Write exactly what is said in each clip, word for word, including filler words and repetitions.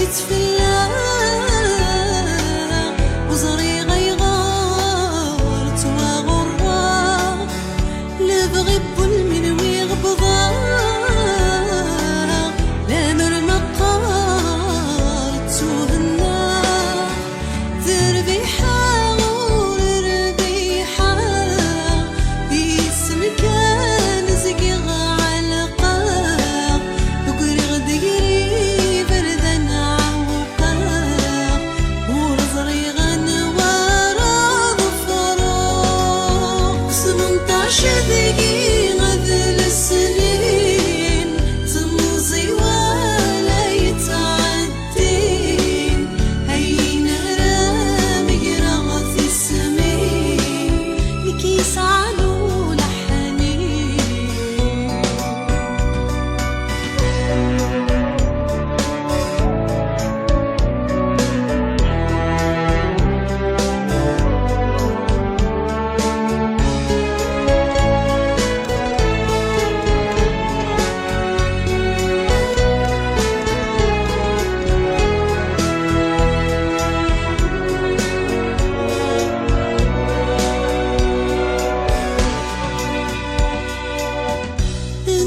Tfella, ur ẓriɣ ayɣer ttwaɣurreɣ. Lebɣi n walmi nwiɣ bḍaɣ, lemmer meqqar ttuhennaɣ. Terbiḥeɣ ur rbiḥeɣ, isem kan zgiɣ ɛelqeɣ, ugriɣ-d gar iberdan ɛewqeɣ, ur ẓriɣ anwa ara ḍefreɣ. Smenṭac deg-i d lesnin, temẓi wala yettɛeddi. Din, ayen ara megreɣ tismin, nekk yesɛan ulaḥni.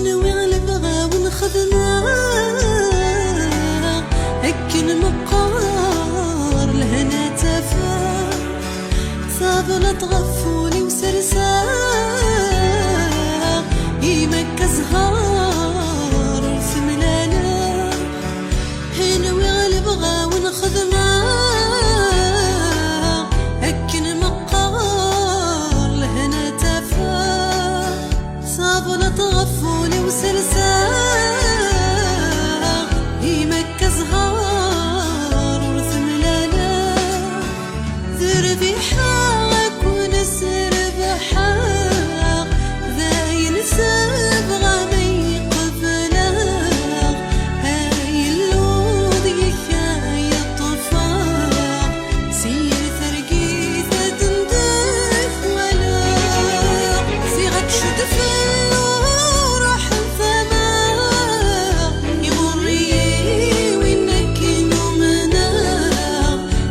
Nwiɣ lebɣa-wen xedmeɣ, akken meqqar lehna tafeɣ. Tablaḍt ɣef wul-iw serseɣ, imakka zzher ur t-mlaleɣ. Nwiɣ lebɣa-wen xedmeɣ, akken meqqar lehna tafeɣ. Tablaḍt ɣef wul-iw serseɣ, imakka zzher ur t-mlaleɣ. Terbiḥeɣ akk nesrebḥeɣ, d ayen sebɣa ma iqebleɣ, ay Illu deg-k ay ṭṭfeɣ, si yir targit ad ndef walaɣ, ziɣ ad tcudfel uruḥ n tama, iɣurr-iyi win akken umneɣ.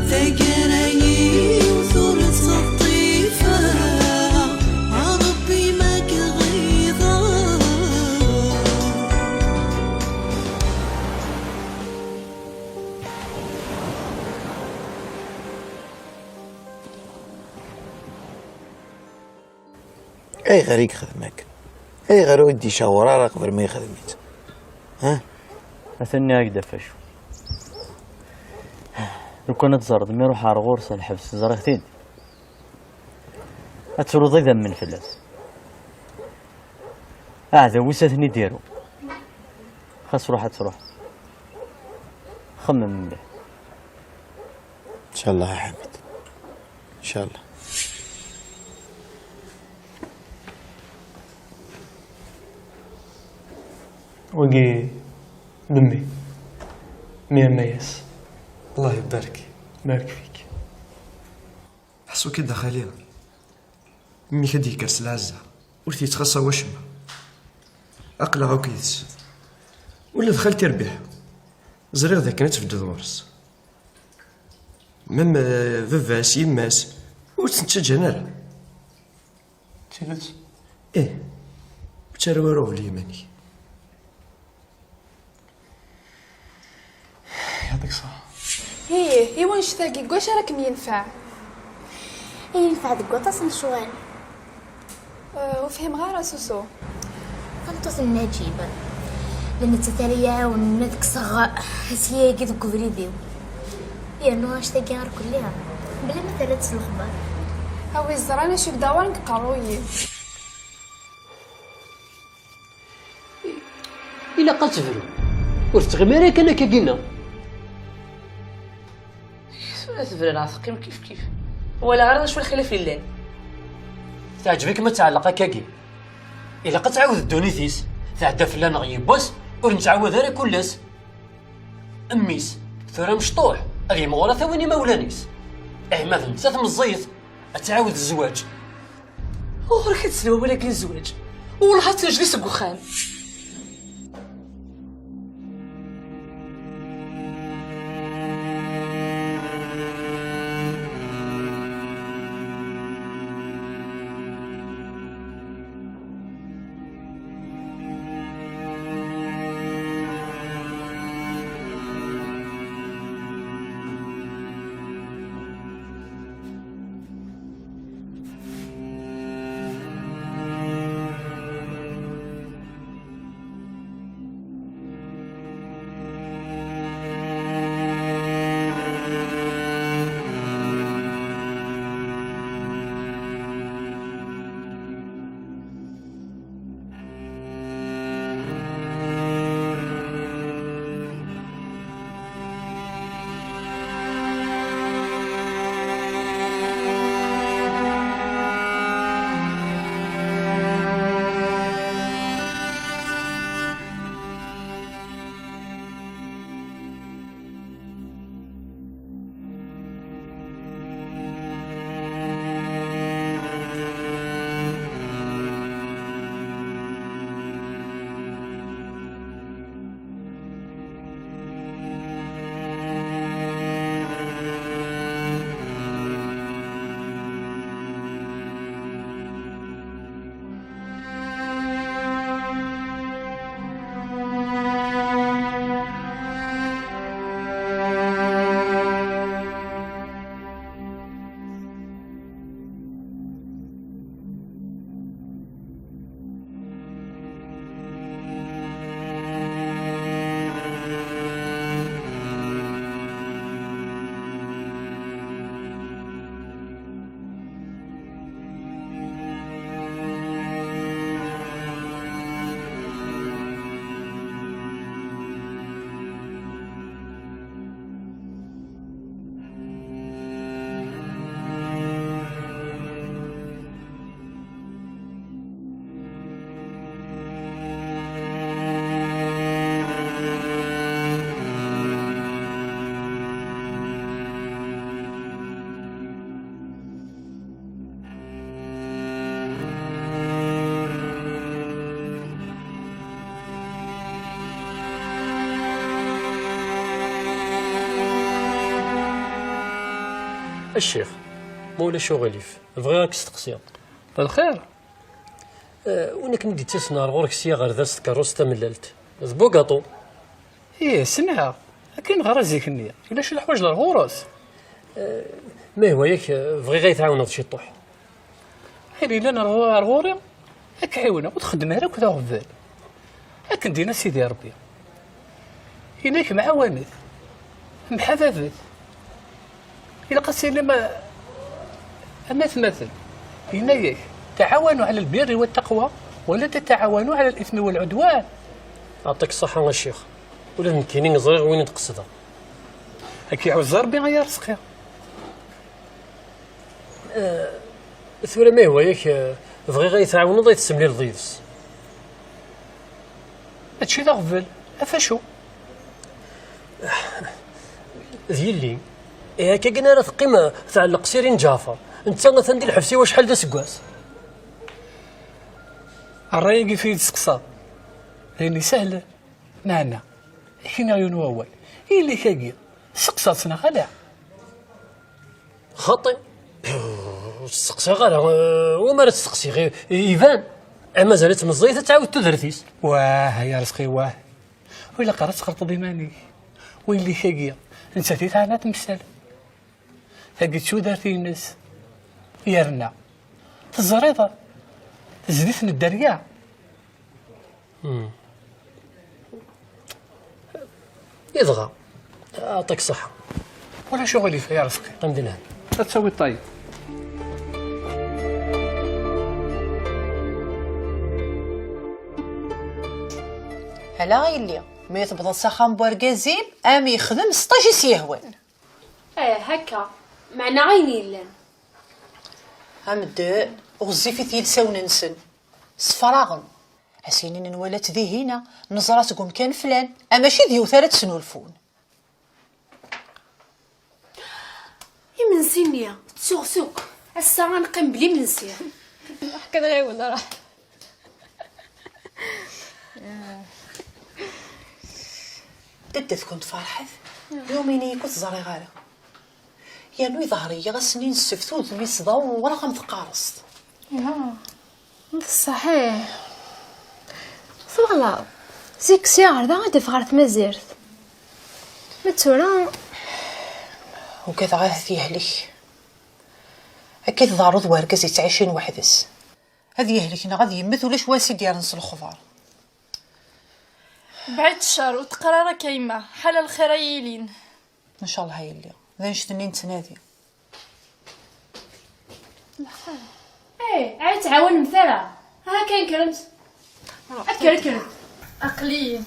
Taggara-iw ur tt-ṭṭifeɣ, a Ṛebbi ma k-ɣiḍeɣ. Ayɣer i yexdem akken? Ayɣer ur d-icawer ara qbel ma yexdem-itt? Ha? Atan nniɣ-ak-d ɣef acu. Lukan ad teẓreḍ mi ruḥeɣ ar ɣur-s ɣer lḥebs, ẓriɣ-t-id. Ad truḍ idammen fell-as. Aɛdaw-is ad ten-id-iru. Xas ruḥ ad truḥ. Xemmem mliḥ. Ncallah a Ḥamid. Ncallah. Wagi d mmi. Mmi Rmayas. Allah ibarek. Barek fik. Ḥṣu-k-id a xali. Mmi-k ad d-yekker s lɛezza. Ur t-yettxaṣṣa wacemma. Aql-aɣ akk yid-s. Ula d xalti Rbiḥa. Ẓriɣ d akken ad tbeddeḍ ɣur-s. Mem, eh, baba-s, yemma-s, ur tt-ttaǧǧan ara. D tidet? Ih. Ur ttaru ara uɣbel i yiman-ik. Yeɛṭik ṣṣeḥḥa. Ih, i wanect-agi, deg wacu ara kem-yenfeɛ? Yenfeɛ deg waṭas n lecɣal. Eh, ur fhimeɣ ara, Susu. Tameṭṭut n Naǧib, d nettat ara yi-iɛawnen ad kkseɣ asya-agi deg ubrid-iw. Yernu annect-agi ɣer kulli, bla ma terra-d s lexbar. A wi ẓran acu i k-d-awren deg uqerruy-iw. Ilaq ad tebru. Ur tettɣimi ara kan akkagi-nneɣ. Tura tebra neɣ teqqim kif kif. Ur walaɣ ara d acu lxilaf yellan. Teɛǧeb-ikem ad tɛelleq akkagi? Ilaq ad tɛawed ddunit-is. Tɛedda fell-aneɣ yiwwas, ur nettɛawad ara kul ass. Mmi-s, tura mecṭuḥ, ad yimɣur ad t-awin imawlan-is. Ihi ma d nettat meẓẓiyet, ad tɛawed zzwaǧ. Ɣur-k ad d-sel wawal-agi n zzwaǧ. Wellah ad tt-neǧli seg uxxam. A ccix, ma ulac uɣilif, bɣiɣ ad k-steqsiɣ. D lxir? Eh, win akken i d-ittasen ar ɣur-k sya ɣer da s tkeṛṛust tamellalt, d bugaṭu. Ih, ssneɣ. Akken ɣer zik-nni, ulac leḥwayeǧ d lɣur-s. Eh, ma ihwa-yak, eh, bɣiɣ ad yi-tɛawneḍ ciṭuḥ. Ayen yellan ar ɣur-, ar ɣur-i, ad k-ɛiwneɣ, ur txeddem ara akk d aɣbel. Akken d-yenna Sidi Ṛebbi, yenna-k mɛawanet, mḥababat. Ilaq ad tilim a, am atmaten. Yenna-yak, taɛawanu ɛala lbirri wa taqwa, wala taɛawanu ɛala l-itmi wa lɛudwan. Yeɛṭik ṣṣeḥḥa a ccix, ula d nekkini ẓriɣ win i d-qesdeɣ. Ad k-iɛuzz Ṛebbi ay Arezqi. Eh, tura ma ihwa-yak, eh, bɣiɣ ad yi-tɛawneḍ ad yi-tessemlileḍ yid-s. Mačči d aɣbel, af acu? D yelli. Ihi akka kan ara teqqim, eh, tɛelleq Sirin Ǧaɛfeṛ. Netta atan di lḥebs i wacḥal d aseggas. Ṛṛay-agi fi yi-d-testeqsaḍ, d ayen isehlen. Meɛna, ad k-iniɣ yiwen wawal. Yelli-k-agi, testeqsaḍ-tt neɣ ala? Xaṭi. Ur testeqsiɣ ara, eh, umi ara testeqsiɣ, i-, iban. Eh, mazal-itt meẓẓiyet, ad tɛawed tudert-is. Wah, ay Arezqi, wah. Ur ilaq ara ad txelṭeḍ iman-ik. Wa yelli-k-agi, nettat i teɛna temsal. Tagi d tudert-ines. Yerna, teẓriḍ, tezdi-ten dderya. Hmm. Idɣa, yeɛṭik ṣṣeḥḥa. Ulac uɣilif, ay Arezqi. Qqim di lehna. Ad tawiḍ ṭayeb. Ala a yelli, mi tewwḍeḍ s axxam n wergaz-im, a m-yexdem sṭaj i s-yehwan. Eh, akka. Meɛna ayen yellan. Amedden, ɣezzifit yilsawen-nsen. Sfraɣen. A s-inin nwala-tt dihina, neẓra-tt deg umkan flan, a mačči d yiwet ara d-snulfun. Imensi-nni, ttuɣ s akk. Ass-a ad neqqim bla imensi. Ḥka d ɣiwel, raḥ. Dadda-tkent ferḥet, yumin-iyi-k ur t-ẓriɣ ara. Yernu iḍher-iyi ass-nni n ssebt, udem-is d awraɣ am tqarest. Ya, d ṣṣeḥ, ih. Twalaḍ, zik sya ɣer da i d-iffeɣ ɣer tmazirt. Ma d tura, ugadeɣ ahat yehlek. Akka i tḍerru d wergaz yettɛicin weḥd-s. Ad yehlek neɣ ad yemmet, ulac wa s-id-yerren s lexbar. Bɛid ccer, ur teqqar ara akka yemma, ḥala lxir ay yilin. Ncallah a yelli, d annect-nni i nettnadi. Eh, ay tɛawanemt ara. Aha kan kkremt. Kker, kker. Aql-iyi.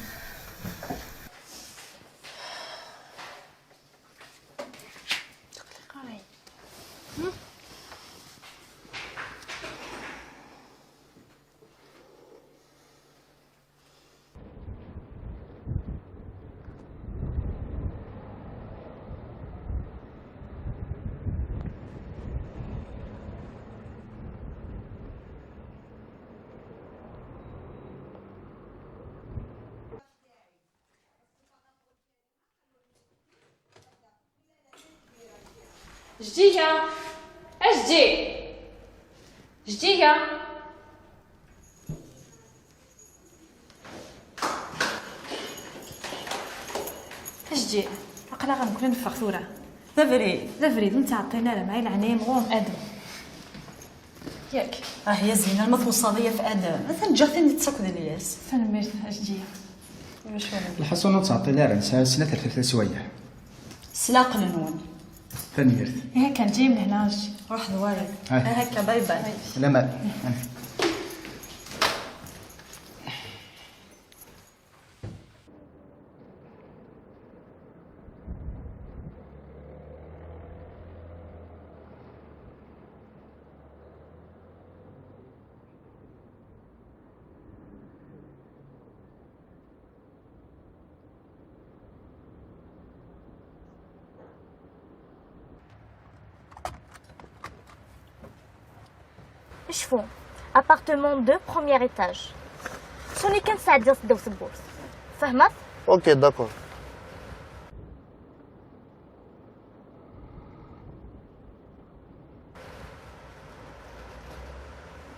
Jdiga! A Jdi! Jdiga! A Jdi, aql-aɣ nekkni neffeɣ tura. D abrid. D abrid, ur nettɛeṭṭil ara, mɛa leɛnaya-m ɣur-m, Adam. Yak. Ah ya Zina, ma twesseḍ-iyi ɣef Adam. Atan ǧǧiɣ tin d-tettakeḍ Ilyas. Tanemmirt a Jdiya. Ulac walu. Lḥasun ur ttɛeṭṭil ara, nesɛa snat rfafas waya. S leɛqel-nwen. Tanemmirt. Ihi kan, ǧǧi-m lehna a Jdi. Ruḥ d warag. Ay. Ihi akka, bye bye. Lameɛna. Cfu, appartement deux, premier étage. Suni kan sɛeddiɣ seddaw tewwurt. Tfehmeḍ? Ok, d'accord.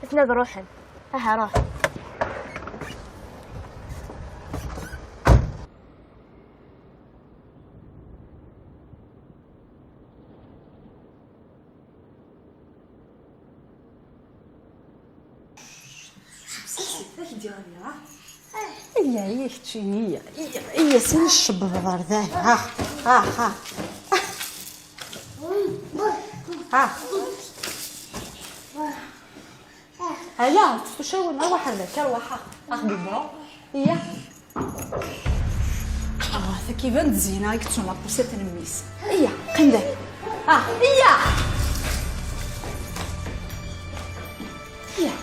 Ssnen ad ruḥen. Aha, ruḥ. Iyya, iyya, kečči, iyya, iyya, iyya, sin ccebbeḍ ɣer da. Ha, ha, ha. Ha. Ala, ur ttfucawen, arwaḥ ar daki, arwaḥ, ah, ah, bibru. Iyya. Ah, tagi iban-d Zina i yettun la poussette n mmi-s. Iyya, qqim daki. Ah, iyya. Iyya.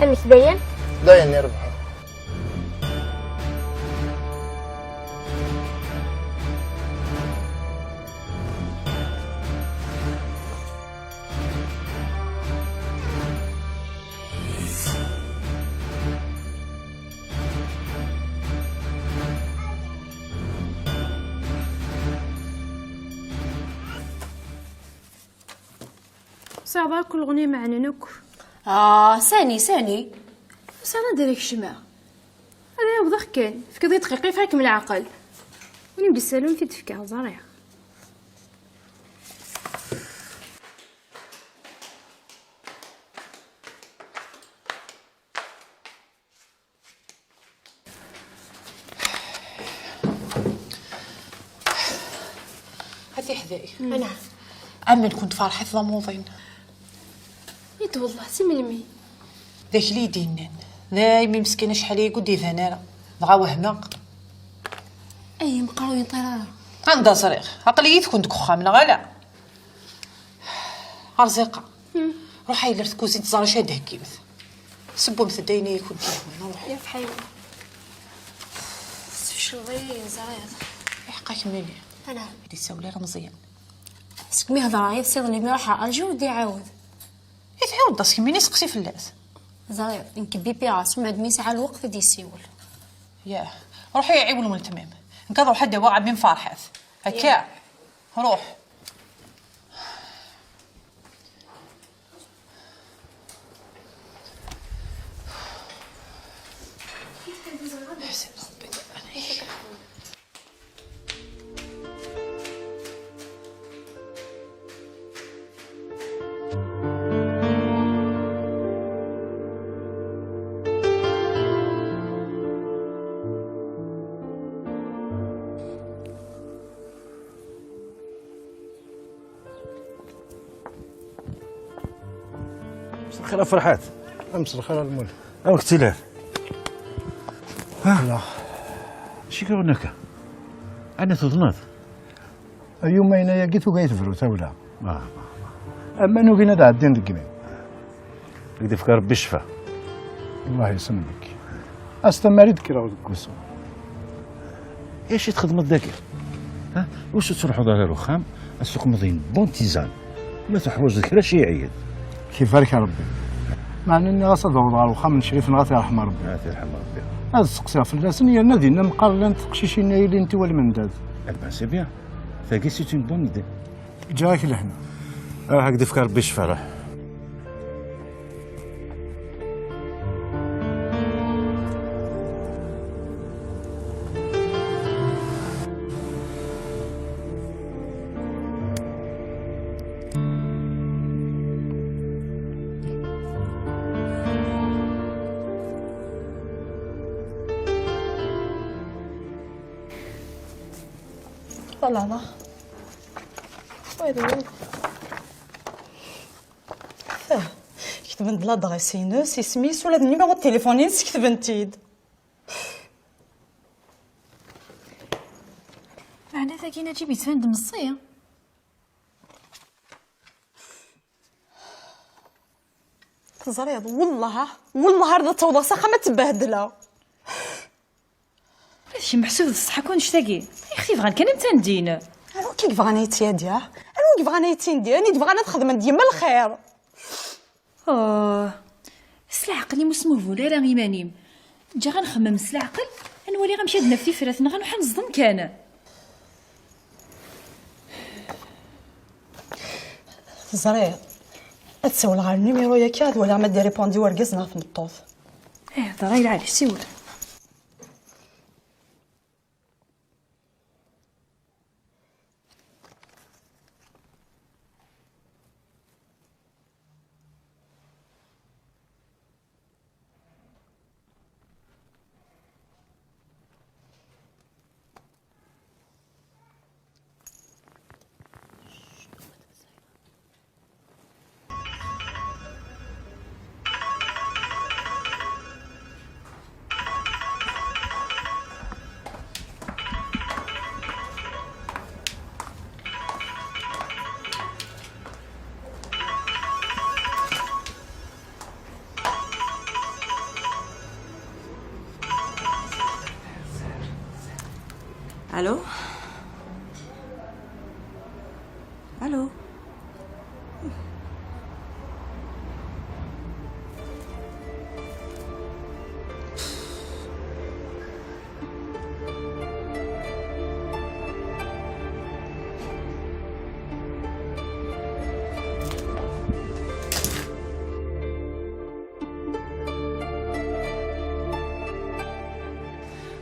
Amek, dayen? Dayen, irebḥ. Sɛiḍ akk leɣni meɛnen akk. Ah, sani, sani? Sani ad d-kecmeɣ. Ad ɛawdeɣ kan. Fkiḍ-iyi dqiqa, yeffeɣ-ikem leɛqel. Win i m-d-issalun, t-id-fkeɣ, ẓriɣ. A tiḥday, anɛam. Amen kent ferḥet d amuḍin. Nit wallah, si melmi? D akli i d-yennan. Daymi meskin acḥal-agi ur d-iban ara. Dɣa wehmeɣ. Ay, meqqar ur yenṭir ara. Anda ẓriɣ? Aql-iyi yid-kent deg uxxam, neɣ ala? Arziqa. Hmm. Ruḥ ay ler tkuzint, ẓer acu ad d-theggimt. Sewwemt-d ayen ay kent-yehwan, ruḥ. Yaf ḥaywa. Tesfecleḍ-iyi, ẓriɣ. Iḥeqq-ak mini. Ala. Ur d-yessawel ara Meẓyan. Segmi hedreɣ yid-s iḍelli mi ruḥeɣ, arju ur d-iɛawed. I tɛiwed-as kemmini, seqsi fell-as. Ẓriɣ, nekk bipiɣ-as, mbeɛd mi yesɛa lweqt ad d-yessiwel. Yah. Ruḥ i ɛiwen weltma-m. Nekk ad ruḥ ad d-awiɣ ɛemmi-m Ferḥat. Akka. Yah. Ruḥ. مساء الخير يا فرحات. مساء الخير يا المول. أوك تيلار. ها؟ لا. شي كيقول لك؟ أنا تظنات. اليوم ما ينايا قلت وقايت برو تاولا. آه. أما نوغينا دا الدين دقمين. Ad k-d-yefk Rebbi ccfa. Allah yesselmek. Ass tamari d-kkreɣ deg wusu. Acu i txedmeḍ dagi? Ha? Ur tettruḥuḍ ara ar uxxam, ad tessuqmeḍ une bonne tisane. Ma teḥwaǧeḍ kra, ciɛi-yi-d. Kif barek Rebbi. Meɛna nniɣ-as ad awḍeɣ ɣer uxxam n Crif, neɣ ad t-yerḥem Rebbi. Ad t-yerḥem Rebbi. Ad seqsiɣ fell-asen, yerna dinna meqqar llant teqcicin-nni ay lint i walmendad. Eh ben, c'est bien. Tagi, c'est une bonne idée. Ǧǧiɣ-ak lehna. Ruḥ, ad k-d-yefk Rebbi ccfa, ruḥ. Ṭṭalaɣ. Wayla. Ketben-d l'adresse-ines, isem-is, ula d numéro de téléphone-ines ketben-t-id. Meɛna tagi Naǧib yettban-d meẓẓi. Teẓriḍ, wellah, wellah ar d ad tawḍeɣ s axxam ad tbehdleɣ. Ula d kemm meḥsub d ṣṣeḥ akk annect-agi. Ixef bɣan kan ad ttandin. Anwa i k-bɣan ay tt-yadiɣ? Anwa i bɣan ay tt-indin? I d-bɣan ad xedmen deg-m lxir. Oh, s leɛqel-im ur smuhbul ara iman-im. Ǧǧiɣ ad nxemmem s leɛqel, ad nwali amek ad naf tifrat-nneɣ, ad nruḥ ad neẓdem kan. Teẓriḍ, ad sawleɣ ɣer numéro-yaki, ad waliɣ ma d-iripundi urgaz neɣ tmeṭṭut. Eh, hḍer ay lɛali, siwel. Allô? Allô?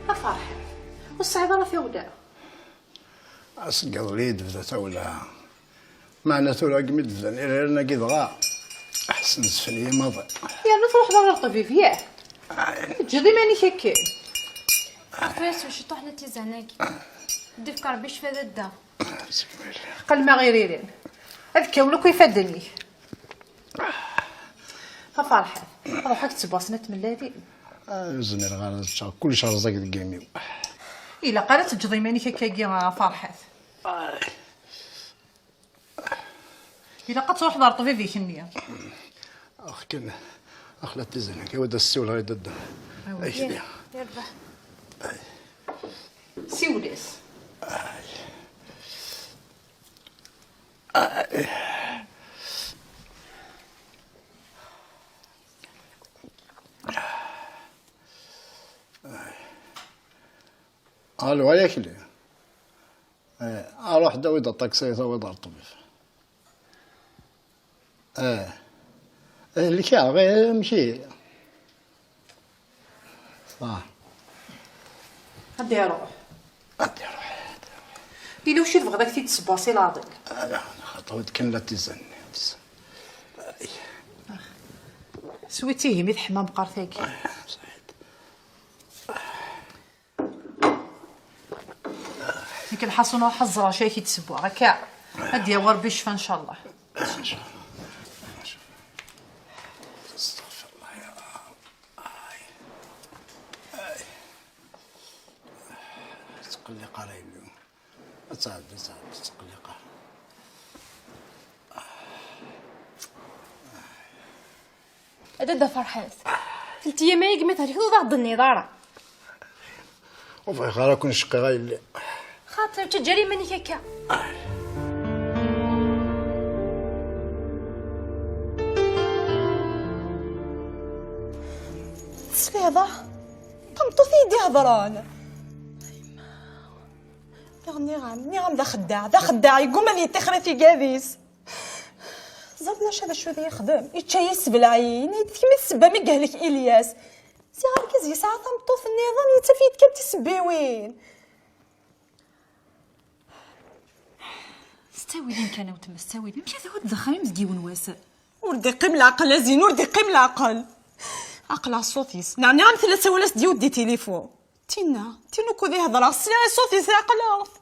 A Ferḥat, ur tesɛiḍ ara tawla? Aseggaḍ-nni i d-tebda tawla. Meɛna tura, agmi d-bdan iraren-agi dɣa, ḥsen zeflen-iyi maḍi. Yerna truḥeḍ ɣer ṭṭbib, yah? Teǧǧiḍ iman-ik akken. Ɣef-as ciṭuḥ la tizan-agi. D-ifk Rebbi ccfa d adda. Qqel ma ɣiririn. Ad kkawen akk ifadden-ik. A Ferḥat, ad ruḥeɣ ad k-ttebbasen ad tmellalin. Ah, ur zmireɣ ara ad ččeɣ, kullec rẓag deg imi-w. Ilaq ara teǧǧeḍ iman-ik akkagi, a Ferḥat. Ilaq ad truḥeḍ ɣer ṭṭbib-ik-nni. Ax kan, ax la tizan-agi, ad as-ssiwleɣ i dadda. Awi. Akli. Yerbeḥ. Siwel-as. Allo, ay akli. Eh, aruḥ-d awi-d aṭaksi, tawiḍ ɣer ṭṭbib. Eh. Eh, lkaɣ, eh, amek i? Ah. Ad iruḥ. Ad iruḥ, ad iruḥ. Yella wacu i tebɣiḍ ad k-t-id-ssebbaɣ si leɛḍil? Ala, xaṭer kan la tizan-nni. Switt ihi mi teḥma meqqar tagi. Ah, saḥit. Nekk lḥaṣun ruḥ ad ẓreɣ acu ay k-id-ssewweɣ akka. Ad d-yawi Rebbi ccfa ncallah. Ncallah. Astaɣfirullah ya Rab. Ay. Ay. Tettqelliq ara yelli. Ad tɛeddi, ad tɛeddi, tettqelliq ara. A dadda Ferḥat, telt yyam aya gma thelkeḍ ur aɣ-d-tenniḍ ara. Ur bɣiɣ ara ad ken-cqiɣ a yelli. Xaṭi, ur ttaǧǧa ara iman-ik akka. Tesliḍ, ah? Tameṭṭut i yi-d-ihedṛen. Nniɣ-am, nniɣ-am d axeddaɛ, d axeddaɛ, yegguma ad yettixer i tigad-is. Teẓriḍ maca d acu i d-yexdem? Yečča-yi ssebleɛ-iyi, yenna-yi-d d kemm i d ssebba mi yehlek Ilyas. Ziɣ argaz yesɛa tameṭṭut nniḍen, yettaf-iyi-d kan tisebbiwin. S ttawil kan a weltma, s ttawil. Amek ad tɛudeḍ axxam-im deg yiwen wass? Ur d-iqqim leɛqel a Zin, ur d-iqqim leɛqel. Aql-aɣ ṣṣut-is. Neɣ nniɣ-am tella tsawal-as-d yiwet di tilifu. Tinna, tin ukud i hedreɣ, sliɣ i ṣṣut-is, ɛeqleɣ-t.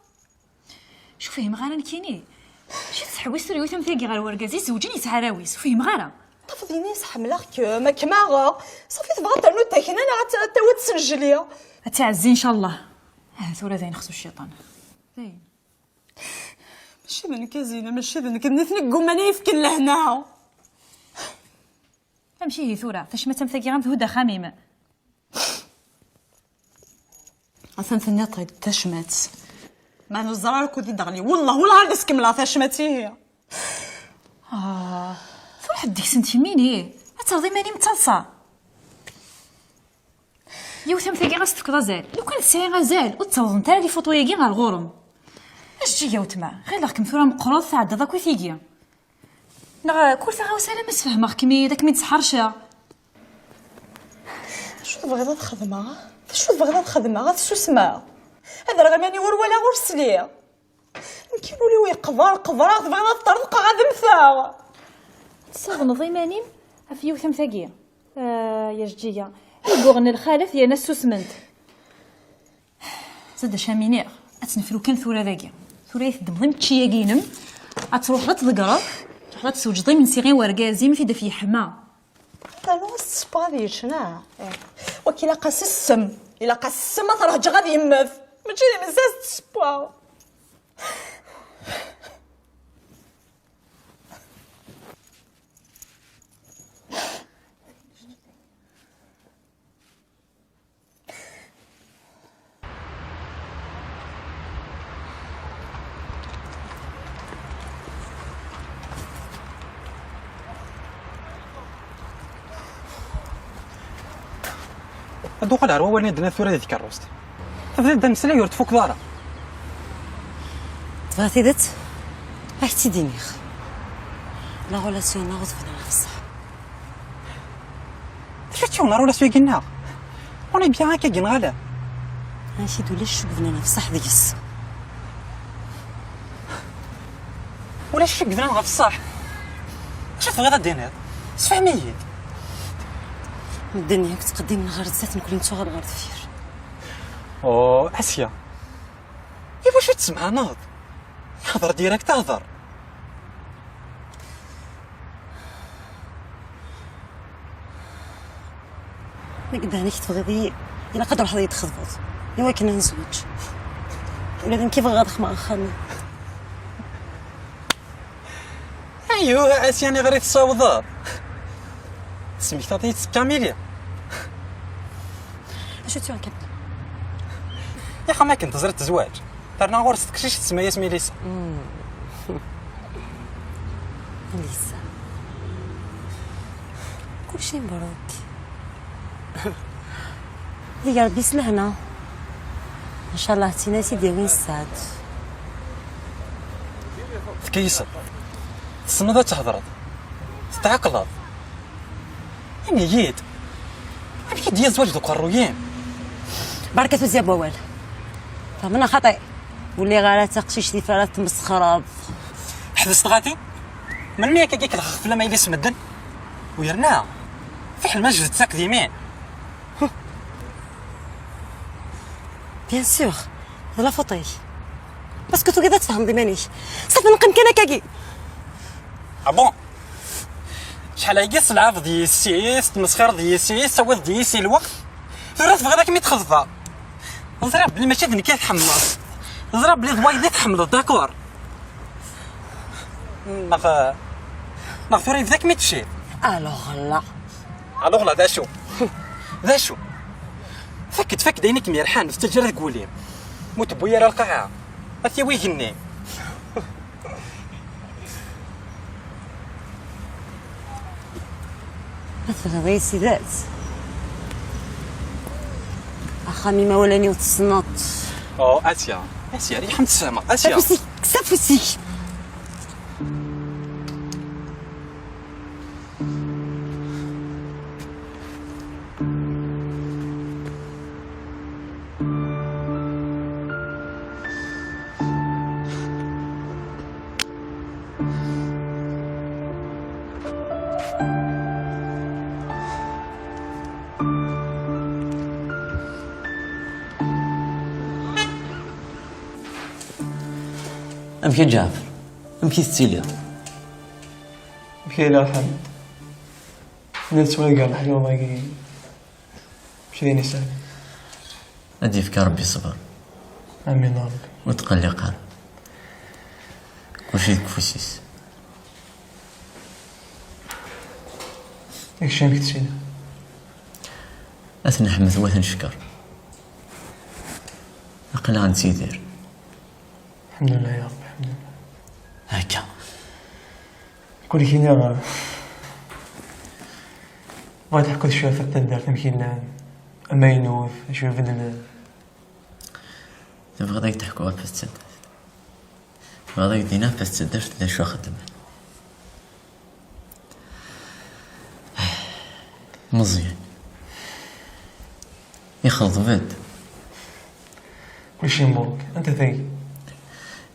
Ur fhimeɣ ara nekkini. Acu tettḥewwis tura yiwet am tagi ɣer wergaz izewǧen yesɛa arraw-is? Ur fhimeɣ ara. Tafeḍ yenna-yas ḥemmleɣ-kem, ad kem-aɣeɣ. Safi tebɣa ad ternu takna neɣ ad t-, ad tawi-d s lejli? Ad tɛezzi ncallah. Ah, tura d ayen xsu cciṭan. D ayen. Mačči d nekk a Zina, mačči d nekk, d nitni i yegguman ad yi-fken lehna. Amek ihi tura? Tacmat am tagi am thudd axxam-im. Atan tenniḍ-t-id tacmat. Ma neẓra ara kud i d-ɣli. Wellah, wellah ad as-kemmleɣ tacmat ihi. Ah, truḥ deg-sent kemmini. Ad terreḍ iman-im d taḍsa. Yiwet am tagi ɣas tefkeḍ azal. Lukan tesɛi azal, ur d-ttawḍent ara lifuṭu-yagi ɣer ɣur-m. Ajeǧǧig a wetma, ɣileɣ-kem tura meqqreḍ tɛeddaḍ akk i tigi. Neɣ kul taɣawsa alamma sfehmeɣ-kem-id, ad kem-id-sḥerceɣ. D acu tebɣiḍ ad xedmeɣ? D acu tebɣiḍ ad xedmeɣ? Ad susmeɣ? Ad rreɣ iman-iw ur walaɣ ur sliɣ? Nekk ul-iw yeqber, qebreɣ, tebɣiḍ ad ṭṭerḍqeɣ, ad mmteɣ? Tessaḍneḍ iman-im ɣef yiwet am tagi? Ah, ya jeǧǧiga. Ay yuɣen lxalat yerna ssusment. Zad acu am iniɣ, ad tt-nefru kan tura dagi. Tura i teddmeḍ imečči-agi-inem, ad truḥeḍ ad tḍeggreḍ, truḥeḍ ad tsewǧeḍ imensi i wergaz-im, ad t-id-af yeḥma. Rnu ad s-tessewweḍ ad yečč, neɣ? Eh. Wakk ilaq-as ssem, ilaq-as ssem, ad t-rǧeɣ ad yemmet. Mačči d imensi ad s-tessewweḍ. Ad uɣal ɣer wawal-nni d-tenniḍ tura di tkerrust. Tebdiḍ-d ameslay ur tfukeḍ ara. Tebɣiḍ tidet? Ad k-tt-id-iniɣ. La relation-nneɣ ur tebni ɣef ṣṣeḥ. D acu i tt-yuɣen relation-agi-nneɣ? On est bien akka-agi neɣ ala? Ansi d ulac acu yebnan ɣef ṣṣeḥ deg-s. Ulac acu yebnan ɣef ṣṣeḥ? Acu tebɣiḍ ad d-tiniḍ? Sefhem-iyi-d. Medden yakk ttqeddimen ɣer zdat, nekkni nettuɣal ɣer deffir. Oh, Asya. Iwacu tettemɛanaḍ? Hḍer direct, hḍer. Nekk d anek tebɣiḍ-iyi, ilaq ad truḥeḍ ad yi-d-txeḍbeḍ i wakken ad nezweǧ. Ula d nekk i bɣiɣ ad xedmeɣ axxam-iw. Aywa, Asya, aniɣer i tessawḍeḍ? Tesmektaḍ-iyi-d s Kamili? Acu tt-yuɣen Kamili? Yaxxam akken teẓriḍ tezweǧ. Terna ɣur-s teqcict tsemma-yas Milisa. Milisa. Kulci mebruk. Deg Rebbi s lehna. Ncallah d tin ara s-id-yawin sseɛd. Tkeyyseḍ. Tessneḍ ad thedreḍ. Tetɛeqleḍ. Ini-yi-d, amek i d-yezwaǧ d uqerruy-im? Berka tuzzya n wawal. Fehmeɣ xaṭi. Ur lliɣ ara d taqcict i tifrat tmesxreḍ. Ḥbes tɣati. Melmi akka i k-lxeɣ fell-am ay d-ismedden? U yerna, fiḥel ma jbed-tt akk d imi. Bien sûr, d la faute-ik. Parce que tugiḍ ad tfehmeḍ iman-ik. Safi neqqim kan akkagi. Ah bon? Acḥal agi tselɛabeḍ yis-i, tettmesxireḍ yis-i, tessawiḍ-d yis-i lweqt. Tura tebɣiḍ ad kem-id-xeḍbeɣ. Ẓriɣ belli mačči d nekk i tḥemmleḍ. Ẓriɣ belli d wayeḍ i tḥemmleḍ, d'accord? Neɣ, neɣ tura yebda kem-id-ccib? Alors là. Alors là, d acu? D acu? Fakk-d, fakk-d ayen i kem-yerḥan, tettaǧǧa deg wul-im. Ma ur tewwi ara lqaɛa, ad t-yawi igenni. Ma tebɣiḍ-iyi s tidet? Axxam imawlan-iw tessneḍ-t. Oh, Asya, Asya, riḥ am tessehmeḍ, Asya. S afus-ik, s afus-ik. Amek a Ǧaɛfer? Amek i tettiliḍ? Amek a yella Ḥamed? Nella nettwaligar leḥyuḍ-agi. Mačči d ayen isehlen. Ad d-yefk Ṛebbi ṣṣber. Amin a Ṛebbi. Ur tqelliq ara. Kulci deg ufus-is. Kečč amek tettiliḍ? Ad t-neḥmed wa t-neckeṛ. Aql-aɣ nettidir. Lḥemdullah ya Ṛebbi, lḥemdullah. Akka. Kul kini, bɣiɣ ad teḥkuḍ cwiṭ ɣef taddart amek i llan, amaynut, acu ibeddlen. Tebɣiḍ ad k-d-ḥkuɣ ɣef taddart? Tebɣiḍ ad k-d-iniɣ ɣef taddart d acu xeddmen? Meẓyan. Ixeḍb-d. Kulci yemburek. Anta tagi?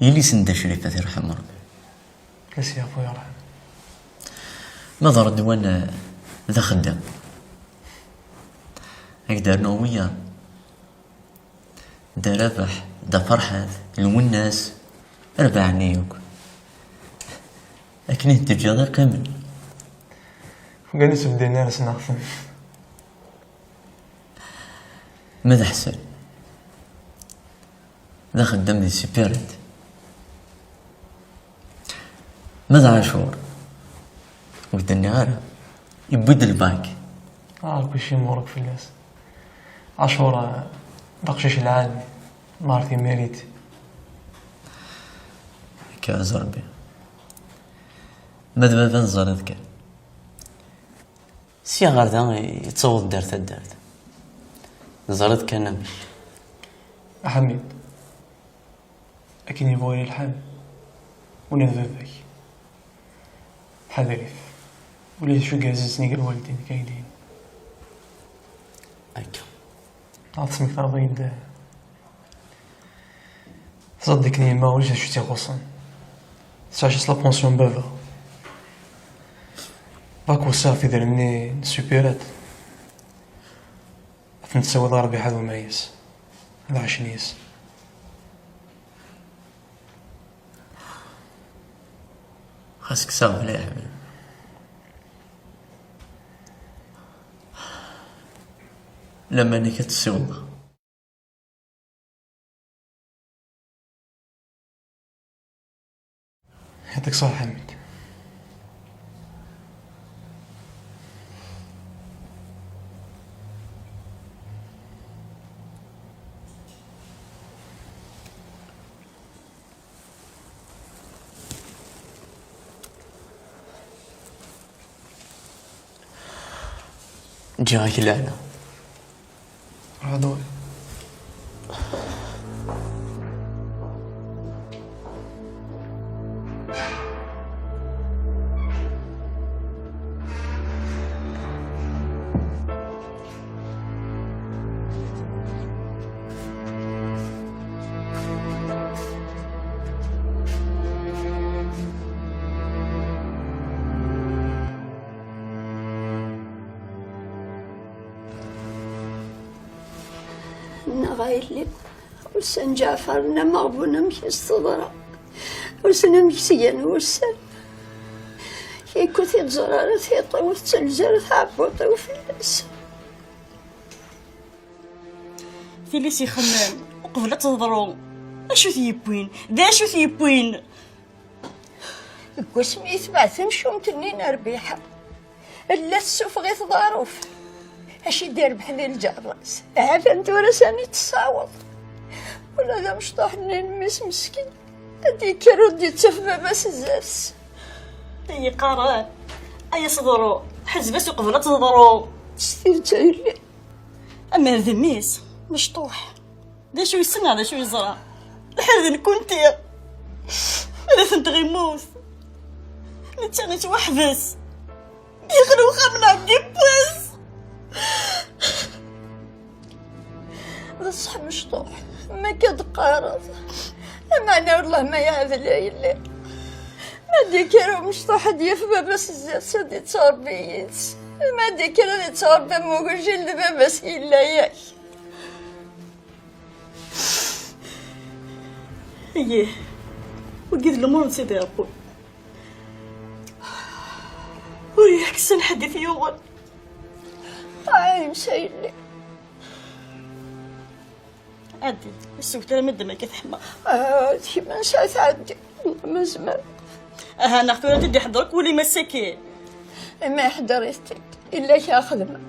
Yelli-s n Dda Crifa, tirḥem Ṛebbi. Ad s-yeɛfu yerḥem. Ma d Ṛedwan, eh, d axeddam. Ad k-d-rnuɣ wiyaḍ. Dda Rabeḥ, Dda Ferḥat, Lwennas, rebɛa-nni yakk. Akken i ten-teǧǧiḍ i qqimen. Ur gan isebdden ara ssneɣ-ten. Ma d Ḥsen, d axeddam di Sipiret. Ma d Ɛacur, ur k-d-nniɣ ara, yewwi-d lbak. Ah, kulci yemɣurek fell-as. Ɛacur, ah, d aqcic lɛali, mar timirit. Akka, aẓ Rebbi. Ma d baba neẓriḍ kan. Sya ɣer da yettaweḍ-d ar taddart. Teẓriḍ kan amek. A Ḥamid, akken yebɣu yili lḥal, ula d baba-k, ḥader-it. Ula d acu gerrzen gar walidin-ik ay d-yini. Akka. Ad tesmektaḍ-iyi-d. Teẓriḍ akken yemma ulac d acu i tt-ixuṣṣen. Tesɛa just la pension n baba. Bak usiɣ ɣef idrimen-nni n Supérette. Ad ten-tessaweḍ ɣer Biḥa d Umayes. Ad ɛacen yis. Xas kkseɣ mliḥ. Laman-ik ad tessiwḍeḍ. Yeɛṭik ṣṣeḥḥa, Ḥamid. Ǧǧiɣ-ak lehna. Ṛadu. Nneɣ a yelli, ussan Ǧaɛfar n ameɣbun amek i s-teḍra, wissen amek s-gan wussan. Tikkelt i d-ẓrar tiṭ-iw tettelzer tɛebbuḍt-iw fell-as. Tili s-ixemmem uqbel ad teḍru. Acu t-yewwin? D acu t-yewwin? Deg wasmi yetbeɛ tamcumt-nni n Rbiḥa, llant tessufeɣ-it ḍaruf. Acu i d-irebḥen i lǧerra-s? Ha-t-an tura sani tessaweḍ. Ula d amecṭuḥ-nni n mmi-s meskin, ad d-yekker ur d-yettaf baba-s zdat-s. Yeqqaren, ay aseḍru, ḥezb-as uqbel ad teḍru. S tidet a yelli. Amer d mmi-s, mecṭuḥ. D acu yessen neɣ d acu yeẓra? Lḥal d nekkenti. Ad tent-ɣimmut. Netta yettwaḥbes. Yexla uxxam-nneɣ deg yiwwas. D ṣṣeḥ mecṭuḥ, ma akka d-qqareḍ. Lameɛna wellah ma yeɛdel a yelli. Ma d-yekker umecṭuḥ ad d-yaf baba-s zdat-s ad yettṛebbi yid-s. Ma d-yekker ad yettṛebbi am ugujil d baba-s yella yak. Ih. Wagi d lumuṛ n Sidi Ṛebbi. Ur yeḥkes ḥedd i t-yuɣen. Ay, msayli. Ɛeddi, ur ssewt ara medden akka teḥma. Ah, d kemm ansa tɛeddi? Ma zemreɣ. Aha, neɣ tura ad d-iḥḍer akk wul-im ass-agi. Ma iḥḍer-it-id, illa kra xedmeɣ.